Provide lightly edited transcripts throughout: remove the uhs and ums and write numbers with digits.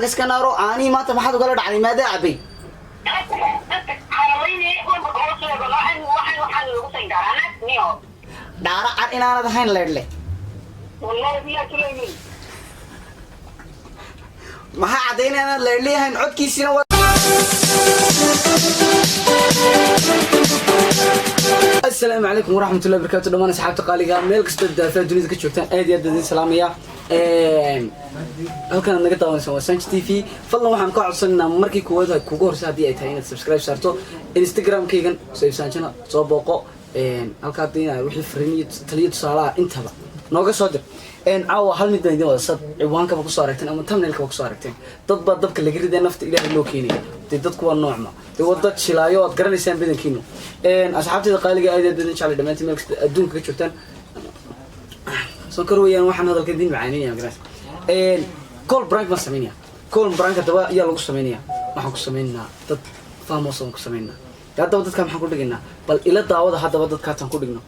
Iska naaro, caanihii maanta maxaad ugala dhacday? Maadaa cabay? Dhaara car inaanad ahayn leydhle. Maxaa caddaynaya inaad leydhle ahayn? Codkiisina waa. Asalaamu calaykum waraxmatullahi wabarakatu, dhamaan asxaabta qaaliga meel kastoo daafaha dunida ka joogtaan, aad iyo aad baan idin salaamaya. Halkan aad naga daawanaysan waa Sanj TV. Fadlan waxaan ka codsanaynaa, markii kuwaad kugu horeysa haddii ay tahay, inaad subscribe saarto Instagram-kaygan Sayf Sanjana, soo booqo halka. Haddii wixii fariin iyo taliyo tusaalaha intaba nooga soo dir. Caawa hal mid baan idin wada sad ciwaankaba kusoo aragteen ama thumbnailkaba kusoo aragteen. Dad baa dabka laga riday, nafta Ilaahay loo keenaya. Dee dadku waa noocma? Dee waa dad shilaayo, aad garanaysaan badankiinu. Asxaabtayda qaaliga, aad aad badan jeclay dhammaantiin meel kasta adduunka ka joogtaan. Sonkor weeyaan, waxaan hadalka idin macaaniinaya magaras. Call prank baan samaynaya. Call prank haddaba ayaa lagu samaynaya. Waxaan ku sameynaynaa dad famous baan ku samaynaa. Haddaba dadka maxaan ku dhigaynaa? Bal ila daawada. Haddaba dadkaataan ku dhigno.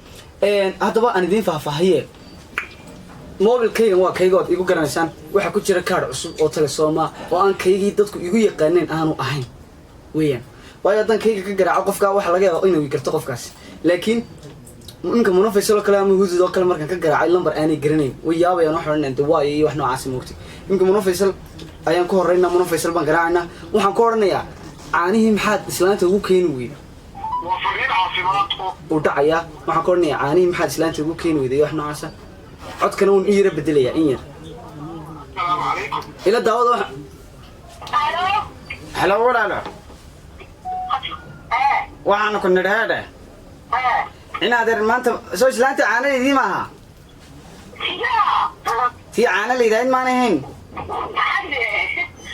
Haddaba aan idiin faahfaahiye. Mobilkaygan waa kayga ood igu garanaysaan. Waxaa ku jira kaadh cusub oo Telesom ah oo aan kaygii dadku igu yaqaaneen aanu ahayn weeyaan. Waayo, haddaan kayga ka garaaco qofkaa, waxa laga yaaba inuu garto qofkaasi. Laakiin ninka Munafaysal oo kale ama Hudud oo kale markaan ka garaacay lambar aanay garanayn, way yaabayaan, wax odhanayaan de waayo iyo wax noocaasi moogtay. Ninka Munafaysal ayaan ku horreynaa. Munafaysal baan garaacaynaa. Waxaan ku odhanayaa, "Caanihii maxaad islaanta ugu keeni weyday?" Uu dhacayaa. Waxaan ku odhanayaa, "Caanihii maxaad islaanta ugu keeni weyday?" iyo wax noocaasa. Codkana wuun i yara bedelayaa in yar. Ila daawada waxa. Halo walaalo, waxaanu ku nidhi heedhe inaadeer maanta soo islaanta caanadeedii maaha, tii caana la yidhaahid maan ahayn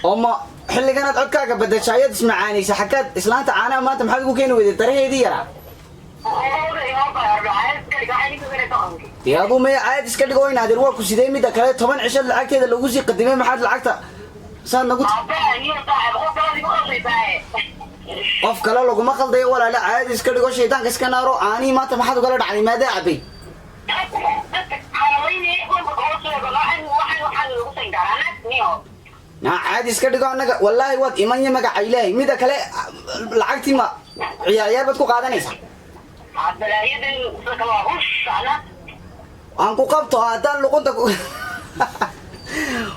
oo ma xilliganaad codkaaga badasha ayaad ismacaanaysa? Xaggaad islaanta caanaha maanta maxaad ugu keeni weyday daraheedii yaraa? Dee aduu maya caayad iska dhigo inaadeer, waa ku sidee? Midda kale, 10 cisho lacagteeda lagu sii qadimay, maxaad lacagta saad nagu? Qof kale laguma qaldayo walaale, caayad iska dhigo, shaydaanka iska naaro. Caanihii maanta maxaad ugala dhacday? Maadaa cabay? Naa caadi iska dhigo. Annaga wallaahi waad imanya magaca Ilaahay. Mida kale, lacagtii ma ciyaar ciyaar baad ku qaadanaysaa? Aan ku qabto haddaan luqunta ku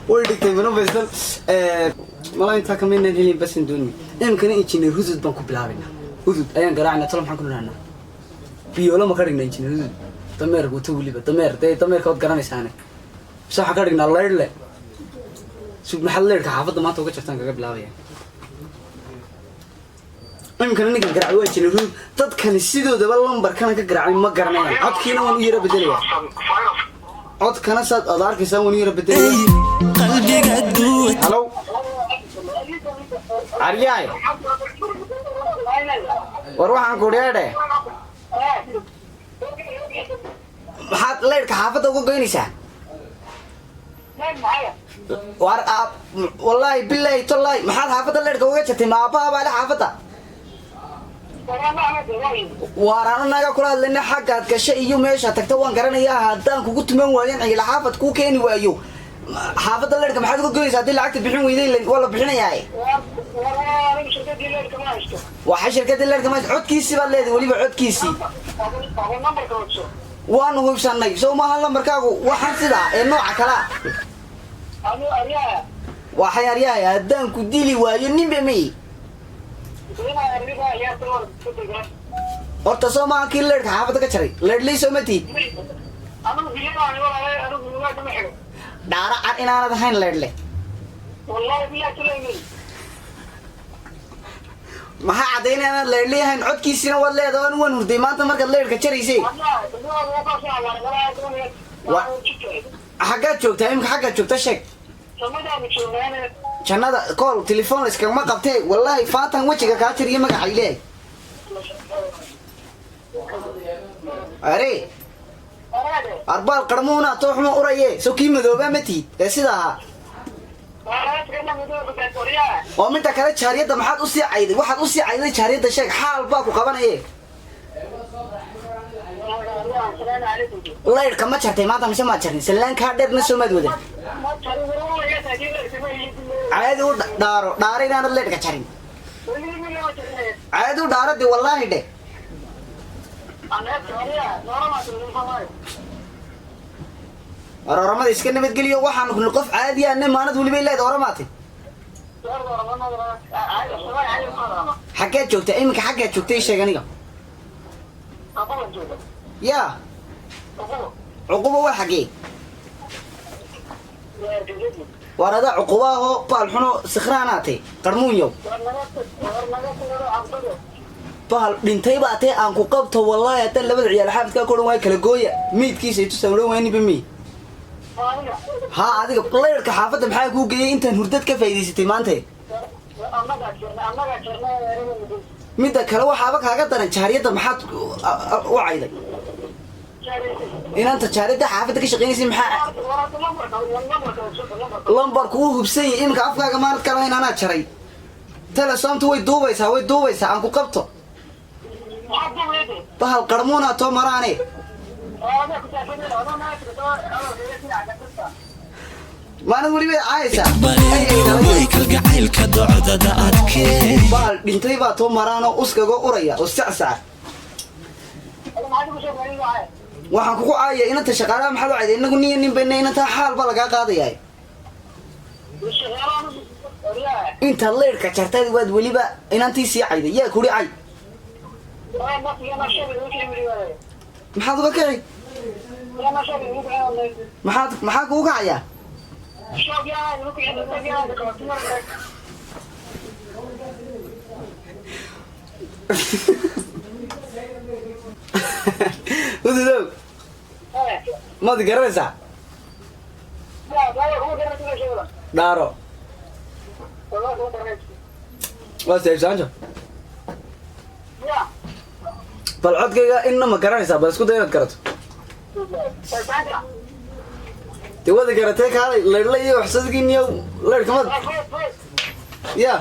way dhigtay. Mano Faysal mala intaa kamaynaan helin basin dooni. Iminkana Engineer Hudud baan ku bilaabaynaa. Hudud ayaan garaacnaa. Talo maxaan ku nidhahnaa? Biyoolo ma ka dhignaa Engineer Hudud? Dameer wata weliba, dameer dee dameerka waad garanaysaane. Mise waxaan ka dhignaa laydhle? Sug, maxaad leyrka xaafadda maanta uga jartaan kaga bilaabaya. Iminkana ninkan garaacay waa Engineer Hudud. Dadkani sidoodaba lambarkana ka garaacay ma garanayaan. Codkiina waan u yara bedelaya. Codkana saad aad arkaysaan waan u yara bedelaya. Qalbiga duwat. Halow aryaay, war waxaan ku dheedhe, Maxaad leyrka xaafadda uga goynaysaa? War wallaahi bilaahi tollaahi, maxaad xaafadda leyrka uga jartay? Ma aabbaha baa le xaafadda? Waar anu naga kula hadlayna, xaggaad gashay iyo meesha tagta waan garanayaa. Haddaan kugu tuman waayan ciila xaafad kuu keeni waayo. Xaafadda leyrka maxaad uga goynaysaa? Haddii lacagta bixin weyday waa la bixinayaa. Waxa shirkadii leyrka ma codkiisii baad leedahay weliba? Codkiisii waanu hubsanay. Soo maaha lambarkaagu waxaan sidaa ee nooca kalaa? Waxay aryahay, haddaan ku dili waayo ninba may. Horta soo maaha kii leyrka xaafadda ka jaray? Leyrhley soo ma tihid? Dhaara car inaanad ahayn leyrhle. Maxaa caddaynaya inaad leyrhley ahayn? Codkiisina waad leedahay. Anu waan hurday maanta markaad leyrka jaraysay. Xaggaad joogtaa imika? Xaggaad joogta sheeg. Jannada call telefoon la iskagama qabtee. Wallaahi faatan wejiga kaa jiriyo magaca Ilaahay. Are arbaal qarmuuna tooxuma uraye. Soo kii madoobaa ma tihid ee sida ahaa? Oo midda kale, jaariyadda maxaad usii cayday? Waxaad usii cayday jaariyadda sheeg, xaal baa ku qabanaye. Laydhka ma jartay maanta mise maad jarnin? Sallaankaa dheerna soo maad wadan. Caadi u dhaaro, dhaaro inaanad leedhka jarin. Caadi u dhaaro dee, wallaahi dheh. War oramada iska nabadgeliyo, waxaan kuni qof caadi ah ne maanad weliba leed oramaate. Xaggeed joogtaa iminka? Xaggeed joogta ii sheeg aniga. Yaa cuquba waa xaggee? Waar adaa cuquba ahoo bahal xuno sikhraanaate, qarmuunyow, bahal dhintay baa tee. Aan ku qabto wallaahi, haddaan labada ciyaal xaafidkaa ku odhan waayo kala gooya miidkiisa ay tusaan odhan waayniba miy. Haa, adiga layrka xaafadda maxaa kuu geeyey intaan hurdad ka faa'iidaysatay maanta? Midda kale waxaaba kaaga daran, jaariyadda maxaad u cayday? Inanta jaariyadda xaafadda ka shaqaynaysay maxaa lambarku wuu hubsan yahay iminka? Afkaaga maanad ka lahayn anaa jaray. Telesoomtu way duubaysaa, way duubaysaa. Aan ku qabto, bahal qarmuunaa too maraane. Maanad weliba caayaysaa. Way kalgacaylka docdada adkee. Bahal dhintay baa too maraanoo uskagoo uraya oo sacsaca. Waxaan kugu caayaya inanta shaqaalaha maxaad u cayday? Inagu niyo nin bayna, inantaa xaal baa lagaa qaadayaa. Intaad leyrhka jartay waad weliba inantii sii cayday. Yaa kuri cay? Maxaad uga kici? Maxaad maxaa kugu kacayaa? Ududow, maad garanaysaa? Dhaaro. Waa saibsaanjo. Bal codkayga inna ma garanaysaa? Bal isku day inaad garato. Dee wada garatee, kaalay laydhla iyo waxsadkiiniyo laydhkamad ya.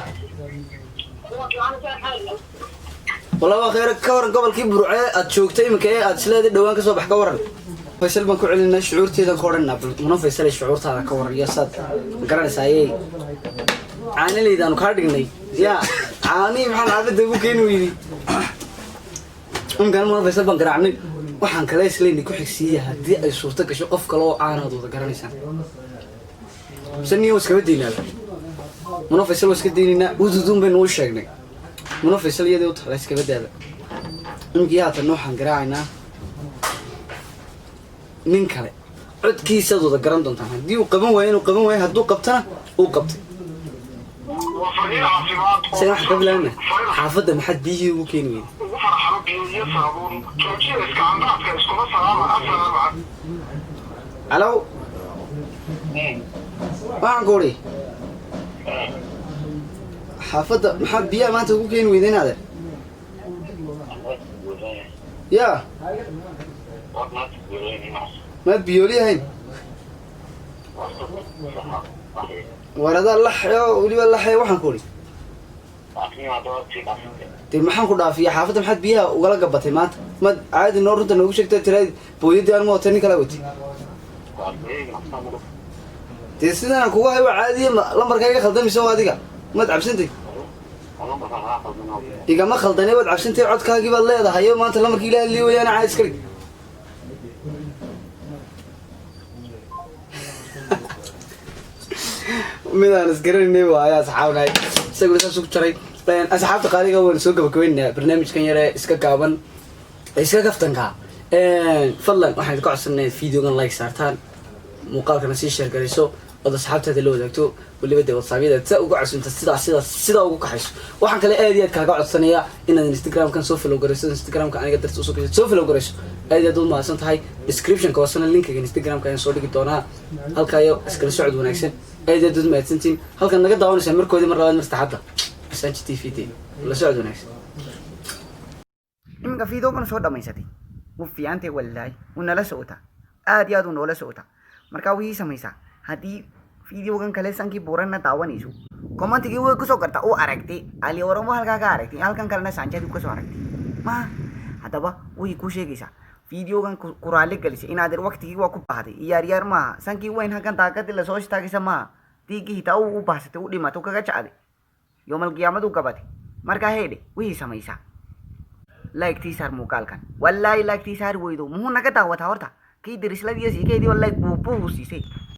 Wallah waa khayr. Ka waran gobolkii Burcee aad joogtay iminka ee aad isleeday dhawaan kasoo bax? Ka waran Faysal baan ku celinaa, shucuurteedan ka odhanaa. Bal muna Faysal, shucuurtaada ka waran iyo saad ma garanaysaa? Ayay caanileydaanu kaa dhignay ya, caanihii maxaan xaafadda ugu keeni weyday? Iminkana muna Faysal baan garaacnay. Waxaan kale isleynay ku xigsiiya haddii ay suurto gasho qof kale oo caanaad wada garanaysaan. Mise niyo iskaba deynaaba? Muna Faysal waa iska deynaynaa, ududuun baynu u sheegnay. Muna Faysal iyadii u taala, iskaba daaba. Iminkii haatan waxaan garaacaynaa nin kale, codkiisaad wada garan doontaan. Haddii uu qaban waayo inuu qaban waayo, hadduu qabtana uu qabtay. Isaga waxaan ka bilaabna xaafadda maxaad biyihii ugu keeni weyday? Alow, waxaan ku uri xaafadda maxaad biyaha maanta ugu keeni weyday inaade ya? Maad biyooli ahayn? War adaa laxyo, weliba laxyo. Waxaan ku uri dee maxaan ku dhaafiya? Xaafadda maxaad biyaha ugala gabatay maanta? Maad caadi noo runta noogu sheegta, tiraadi booyadii aan ma watay, nin kala watay. Dee sidanaan kugu hay waa caadiya. Lambarkaa iga khaldan mise waa adiga? Maad cabsantay? Igama khaldane, waad cabsantay. Codkaagii baad leedahay oo maanta lambarkii ilaah lii wayaana caadi iska dhig. Midaan isgaranaynay waayo asxaabnahay, isaguna saas ugu jaray. Asxaabta qaaliga, waan soo gabagabaynaynaa barnaamijkan yare iska gaaban, iska kaftanka. Fadlan waxaan idinka codsanay videogan like saartaan, muuqaalkana sii share garayso ood asxaabtaada la wadaagto, weliba dee whatsappyada sa uga codsanto, sidaa sidaa sidaa ugu kaxayso. Waxaan kale aad iyo aad kaaga codsanayaa inaad Instagramkan soo follow garayso, Instagramka aniga darta usoo gasho, soo follow garayso. Aad iyo aad uad mahadsan tahay. Descriptionka hoosena linkiga Instagramka ayaan soo dhigi doonaa, halkaayo iskala socod wanaagsan. Aad iyo aad uad mahadsantihin. Halkan naga daawanaysaa markoodii, mar labaad, mar saddexaadda, Asanji TV d la socod wanaagsan. Iminka fiidoogan soo dhamaysatay wuu fiicantay wallaahi, wuu nala socotaa, aad iyo aad uu noola socotaa. Markaa wixii samaysaa, haddii fiideogan kale sankii buuranna daawanayso, commentigii way kusoo gartaa. U aragtay Ali Oromo halkaa ka aragtay, halkan kalena Saanjadii kasoo aragtay ma. Haddaba way kuu sheegaysaa fiideogan ku raali gelisay inaad waqtigii waa ku baahday. Iyaar yaar maaha, sankii weyn halkan daaqadii lasoo istaagaysa maaha. Diiggii hitaa u baasatay, u dhimatay, u kaga jacday, yoomal qiyaamadu gabatay. Markaa heedhe, wixii samaysaa, like-tii saar muuqaalkan. Wallaahi, like-tii saari weydo, muxuu naga daawataa horta? Kii dirisladiyo siikeedii oo like buu siisay.